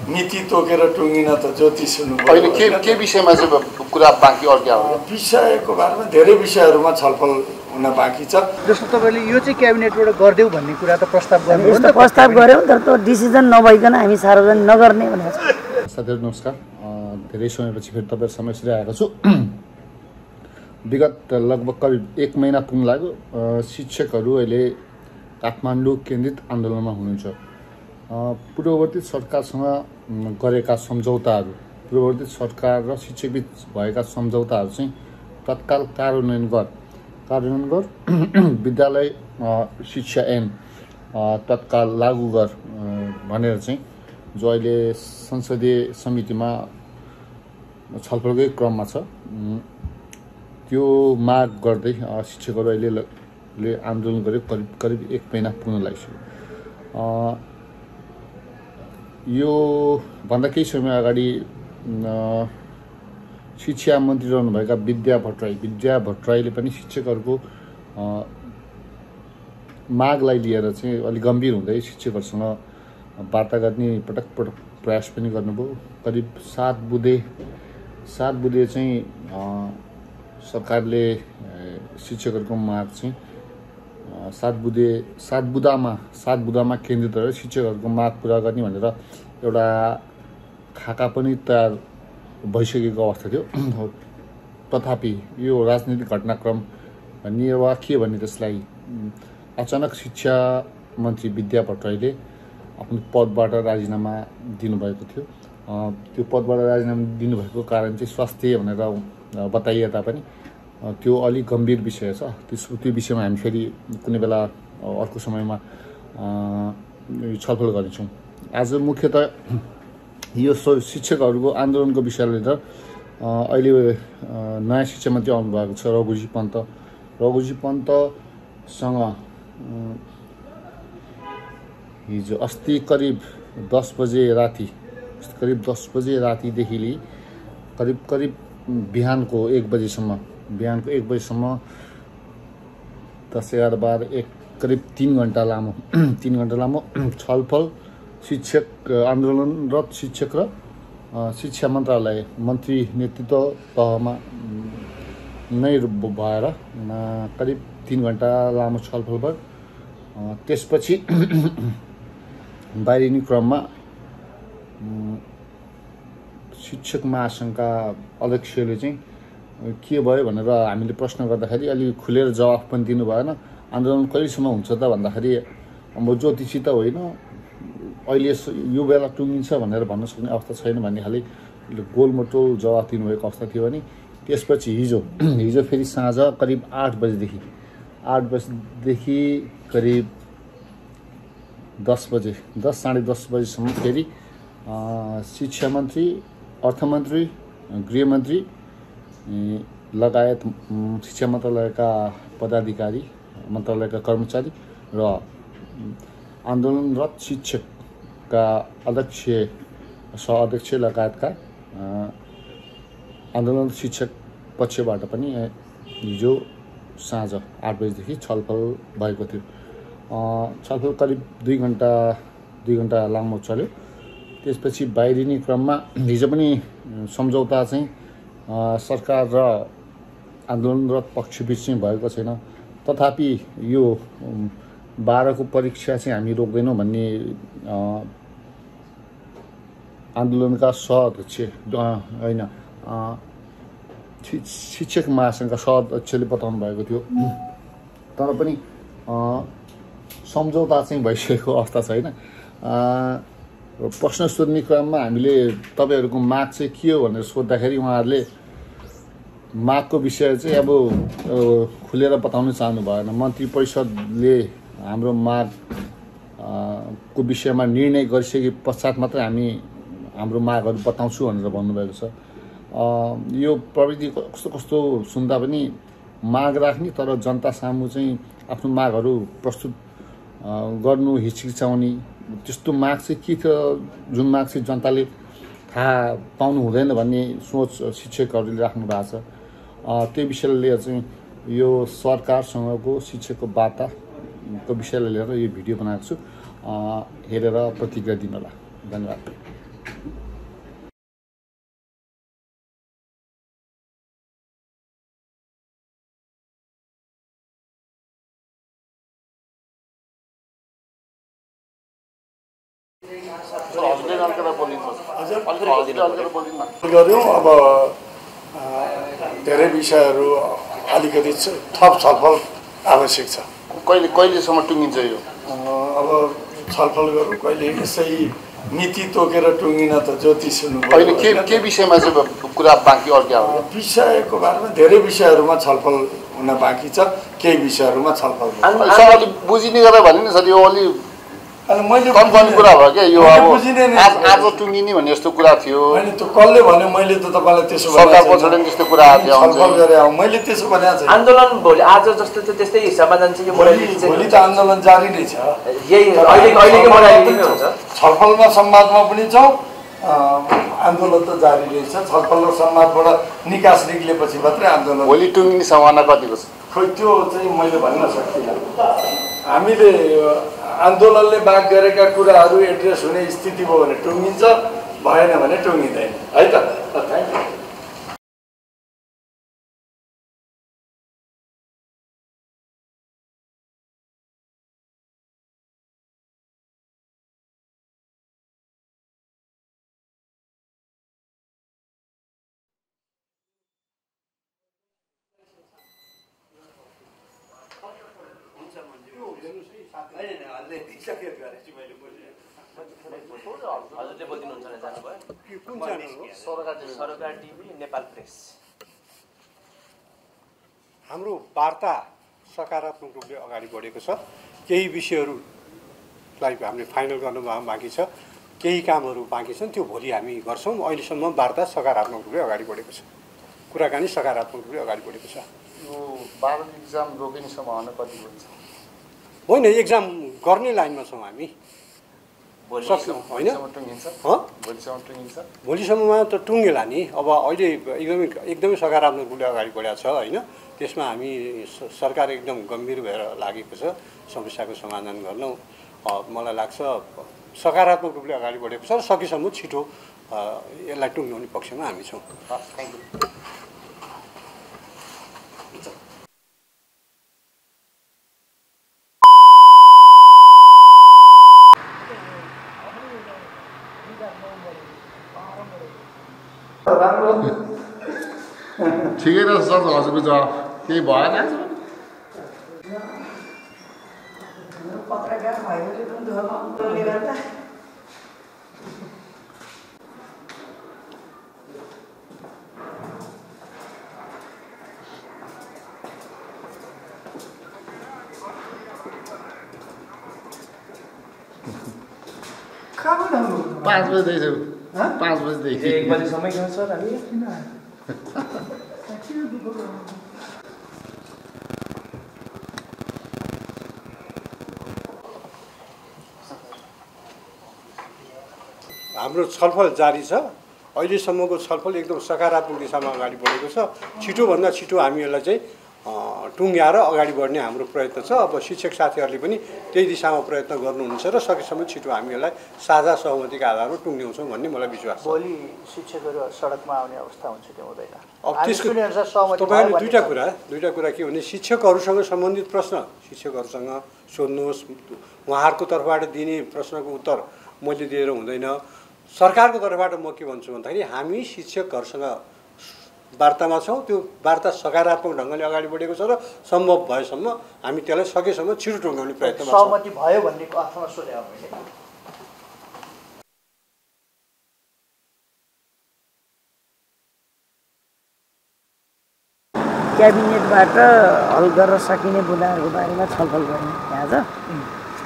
नीति तोकेर टुङ्गिन त ज्योतिष हुनु होइन के विषयमा चाहिँ कुरा बाँकी अड्क्या हो विषयको बारेमा धेरै विषयहरूमा छलफल हुन बाँकी छ जस्तो तपाईले यो चाहिँ क्याबिनेटबाट गर्देऊ भन्ने कुरा त प्रस्ताव गर्नु हो नि त प्रस्ताव गर्यौं तर त्यो डिसिजन नभइकन हामी सार्वजनिक नगर्ने भनेको छ साथीहरु नमस्कार धेरै समयपछि फेरि तपाईहरु समस्या आएको छु विगत लगभग करिब 1 महिना पुग्न लाग्यो शिक्षकहरू अहिले काठमाडौँ केन्द्रित आन्दोलनमा हुनुहुन्छ पूर्ववर्ती सरकारसँग गरेका सम्झौताहरू पूर्ववर्ती सरकार र शिक्षकबीच भएका सम्झौताहरू चाहिँ तत्काल कार्यान्वयन गर विद्यालय शिक्षा ऐन तत्काल लागू गर भनेर चाहिँ जो अहिले संसदीय समितिमा छलफलकै क्रममा छ त्यो माग गर्दै शिक्षकहरू अहिले आन्दोलन गरे करिब 1 महिना पुग्न लागिसक्यो यो भन्दा केही समय अगाडि शिक्षा मन्त्री रहनुभएका विद्या भट्टराईले पनि शिक्षकहरूको मागलाई लिएर चाहिँ अलि गम्भीर हुँदै शिक्षकहरूसँग वार्ता गर्ने पटक प्रयास पनि गर्नुभयो करिब 7 बुँदे चाहिँ सरकारले शिक्षकहरूको माग चाहिँ 7 बुँदामा केन्द्रित रहेर शिक्षकहरूको माग पुरा गर्ने भनेर एउटा खाका पनि तयार भइसकेको अवस्था थियो तथापि यो राजनीतिक घटनाक्रम निर्वाह के भन्ने त्यसलाई अचानक शिक्षा मन्त्री विद्या भट्टराईले आफ्नो पदबाट राजीनामा दिनुभएको थियो त्यो पदबाट राजीनामा दिनुभएको कारण चाहिँ स्वास्थ्य भनेर बताइए तापनि त्यो अलि गम्भीर विषय छ त्यो विषयमा हामी फेरि कुनै बेला अर्को समयमा छलफल गर्नेछौँ आज मुख्यतः यो शिक्षकहरूको आन्दोलनको विषयले लिएर अहिले नयाँ शिक्षा मन्त्री आउनुभएको छ रघुजी पन्तसँग हिजो अस्ति करिब 10 बजे रातिदेखि लिई करिब बिहानको 1 बजेसम्म 10, 11, 12, 1 करिब 3 घण्टा लामो छलफल आन्दोलनरत शिक्षक र शिक्षा मन्त्रालय मन्त्री नेतृत्व तहमा नै भएर करिब 3 घण्टा लामो छलफल भयो त्यसपछि बाहिरिने क्रममा शिक्षक महासङ्घका अध्यक्षले चाहिँ के भयो भनेर हामीले प्रश्न गर्दाखेरि अलि खुलेर जवाफ पनि दिनु भएन आन्दोलन कहिलेसम्म हुन्छ त भन्दाखेरि अब ज्योतिषी त होइन अहिले यो बेला टुङ्गिन्छ भनेर भन्न सक्ने अवस्था छैन भन्ने खालि गोलमटोल जवाफ दिनुभएको अवस्था थियो भने त्यसपछि हिजो फेरि साँझ करिब 8 बजेदेखि करिब 10 बजे 10, साढे 10 बजेसम्म फेरि शिक्षा मन्त्री अर्थमन्त्री गृहमन्त्री लगायत शिक्षा मन्त्रालयका पदाधिकारी मन्त्रालयका कर्मचारी र आन्दोलनरत शिक्षकका अध्यक्ष सहअध्यक्ष लगायतका आन्दोलन शिक्षक पक्षबाट पनि हिजो साँझ 8 बजेदेखि छलफल भएको थियो छलफल करिब 2 घण्टा लामो चल्यो त्यसपछि बाहिरिने क्रममा हिजो पनि सम्झौता चाहिँ सरकार र आन्दोलनरत पक्षबीच चाहिँ भएको छैन तथापि यो 12 को परीक्षा चाहिँ हामी रोक्दैनौँ भन्ने आन्दोलनका सहअध्यक्ष होइन शिक्षक महासङ्घका सहअध्यक्षले बताउनु भएको थियो तर पनि सम्झौता चाहिँ भइसकेको अवस्था छैन प्रश्न सोध्ने क्रममा हामीले तपाईहरुको माग चाहिँ के हो भनेर सोध्दाखेरि उहाँहरूले मागको विषय चाहिँ अब खुलेर बताउन चाहनु भएन मन्त्री परिषदले हाम्रो माग को विषयमा निर्णय गरिसके पश्चात मात्रै हामी हाम्रो मागहरू बताउँछु भनेर भन्नुभएको छ यो प्रविधि कस्तो सुन्दा पनि माग राख्ने तर जनता सामु चाहिँ आफ्नो मागहरू प्रस्तुत गर्नु हिचकिचाउने त्यस्तो माग चाहिँ के थियो जुन माग चाहिँ जनताले थाहा पाउनु हुँदैन भन्ने सोच शिक्षकहरूले राख्नु भएको छ त्यो विषयलाई लिएर चाहिँ यो सरकारसँगको शिक्षकको वार्ताको विषयलाई लिएर यो भिडियो बनाएको छु हेरेर प्रतिक्रिया दिनु होला धन्यवाद। हजुरले अलिकति बोलिदिनु गऱ्यौँ। अब धेरै विषयहरू अलिकति थप छलफल आवश्यक छ। कहिलेसम्म टुङ्गिन्छ यो? अब छलफल गरौँ कहिले। यसै नीति तोकेर टुङ्गिन त ज्योतिष हुनु अहिले के विषयमा चाहिँ कुरा बाँकी अर्को हो? विषयको बारेमा धेरै विषयहरूमा छलफल हुन बाँकी छ। केही विषयहरूमा छलफल अलि बुझिने गरेर भने नि सर यो अलि मैले कम गर्ने कुरा भयो क्या यो। अब बुझिने आज टुङ्गिने भन्ने यस्तो कुरा थियो। होइन त्यो कसले भन्यो? मैले त तपाईँलाई त्यसो सरकार पछाडि त्यस्तो कुरा छलफल गरेँ। मैले त्यसो भनेको छैन। आन्दोलन भोलि आज जस्तो चाहिँ त्यस्तै हिसाबमा जान्छ यो मोडालिटी चाहिँ। भोलि त आन्दोलन जारी नै छ। यही अहिलेको मोडालिटी नै हुन्छ। छलफलमा संवादमा पनि छौँ। आन्दोलन त जारी नै छ। छलफल र संवादबाट निकास निक्लेपछि मात्रै आन्दोलन। भोलि टुङ्गिने सम्भावना कतिको छ? खोइ त्यो चाहिँ मैले भन्न सक्दिनँ। हामीले आन्दोलनले माग गरेका कुराहरू एड्रेस हुने स्थिति भयो भने टुङ्गिन्छ, भएन भने टुङ्गिँदैन है त। Thank you. हजुरले बोलिदिनुहुन्छ भने जानुभयो। सरकार टिभी नेपाल प्रेस। हाम्रो वार्ता सकारात्मक रूपले अगाडि बढेको छ। केही विषयहरूलाई हामीले फाइनल गर्नु बाँकी छ। केही कामहरू बाँकी छन्, त्यो भोलि हामी गर्छौँ। अहिलेसम्म वार्ता सकारात्मक रूपले अगाडि बढेको छ। कुराकानी सकारात्मक रूपले अगाडि बढेको छ। यो 12 एक्जाम रोकिने सम्भावना कति हुन्छ? होइन, एक्जाम गर्ने लाइनमा छौँ हामी। सक्छौँ होइन? भोलिसम्ममा त टुङ्गेला नि। अब अहिले एकदमै सकारात्मक रूपले अगाडि बढेको छ होइन। त्यसमा हामी सरकार एकदम गम्भीर भएर लागेको छ समस्याको समाधान गर्न। मलाई लाग्छ सकारात्मक रूपले अगाडि बढेको छ र सकेसम्म छिटो यसलाई टुङ्ग्याउने पक्षमा हामी छौँ। Thank you. ठिकै रहेछ सर हजुरको जवाब। केही भएन? पत्रकार भएपछि पनि दुःखले गर्दा कहाँ 5 बजेदेखि 5 बजेदेखि 1 बजेसम्म खेल्छ सर हामी। हाम्रो छलफल जारी छ। अहिलेसम्मको छलफल एकदम सकारात्मक दिशामा अगाडि बढेको छ। छिटोभन्दा छिटो हामी यसलाई चाहिँ टुङ्ग्याएर अगाडि बढ्ने हाम्रो प्रयत्न छ। अब शिक्षक साथीहरूले पनि त्यही दिशामा प्रयत्न गर्नुहुन्छ र सकेसम्म छिटो हामी यसलाई साझा सहमतिका आधारमा टुङ्ग्याउँछौँ भन्ने मलाई विश्वास छ। भोलि शिक्षकहरू सडकमा आउने अवस्था हुन्छ कि हुँदैन? अब त्यसको तपाईँले दुईवटा कुरा के भने शिक्षकहरूसँग सम्बन्धित प्रश्न शिक्षकहरूसँग सोध्नुहोस्। उहाँहरूको तर्फबाट दिने प्रश्नको उत्तर मैले दिएर हुँदैन। सरकारको तर्फबाट म के भन्छु भन्दाखेरि हामी शिक्षकहरूसँग वार्तामा छौँ। त्यो वार्ता सकारात्मक ढङ्गले अगाडि बढेको छ र सम्भव भएसम्म हामी त्यसलाई सकेसम्म छिटो टुङ्ग्याउने प्रयत्नमा छौँ। सहमति भयो भन्ने अर्थमा सोधेँ मैले। क्याबिनेटबाट हल गर्न सकिने बुदाहरूको बारेमा छलफल गर्ने आज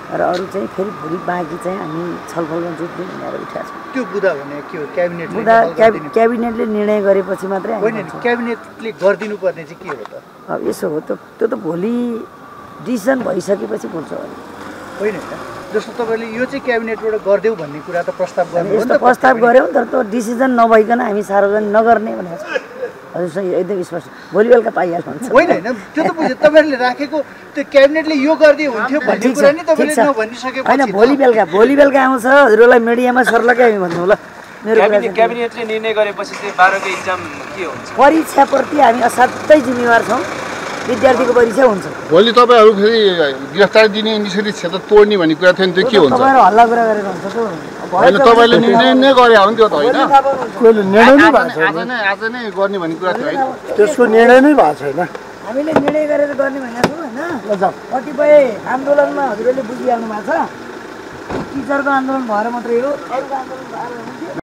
र अरू चाहिँ फेरि भोलि बाँकी चाहिँ हामी छलफलमा जुट्ने भनेर उठाएको छौँ। त्यो बुदा भने के हो? क्याबिनेटले निर्णय गरेपछि मात्रै होइन, क्याबिनेटले गरिदिनु पर्ने चाहिँ के हो त? अब यसो हो त्यो त भोलि डिसिजन भइसकेपछि बोल्छ भने होइन। जस्तो तपाईँले यो चाहिँ क्याबिनेटबाट गरिदेऊ भन्ने कुरा त प्रस्ताव गर्नु यस्तो प्रस्ताव गऱ्यौँ, तर त्यो डिसिजन नभइकन हामी सार्वजनिक नगर्ने भनेको छ। हजुरसँग एकदम स्पष्ट भोलि बेलुका पाइहाल्नुहुन्छ। होइन त्यो त बुझ्यो। तपाईँहरूले राखेको त्यो क्याबिनेटले यो गरिदियो हुन्थ्यो भन्ने कुरा नि तपाईँले नभनिसकेपछि होइन। भोलि बेलुका आउँछ हजुरहरूलाई मिडियामा सर्लकै हामी भन्नु ल। क्याबिनेटले निर्णय गरेपछि चाहिँ 12को इक्जाम के हुन्छ? परीक्षाप्रति हामी असाध्यै जिम्मेवार छौँ। विद्यार्थीको परीक्षा हुन्छ। भोलि तपाईँहरू फेरि गिरफ्तारी दिने इनिसिएटिभ क्षेत्र तोड्ने भन्ने कुरा थियो नि, त्यो के हुन्छ? तपाईँहरू हल्ला कुरा गरेर हुन्छ। होइन तपाईँले निर्णय नै गरे हो नि त्यो त होइन कोहीले निर्णय नै भएको छैन आज नै गर्ने भन्ने कुरा थियो होइन त्यसको निर्णय नै भएको छैन हामीले निर्णय गरेर गर्ने भनेको छौँ होइन कतिपय आन्दोलनमा हजुरहरूले बुझिहाल्नु भएको छ टिचरको आन्दोलन भएर मात्रै हो अरूको आन्दोलन भएर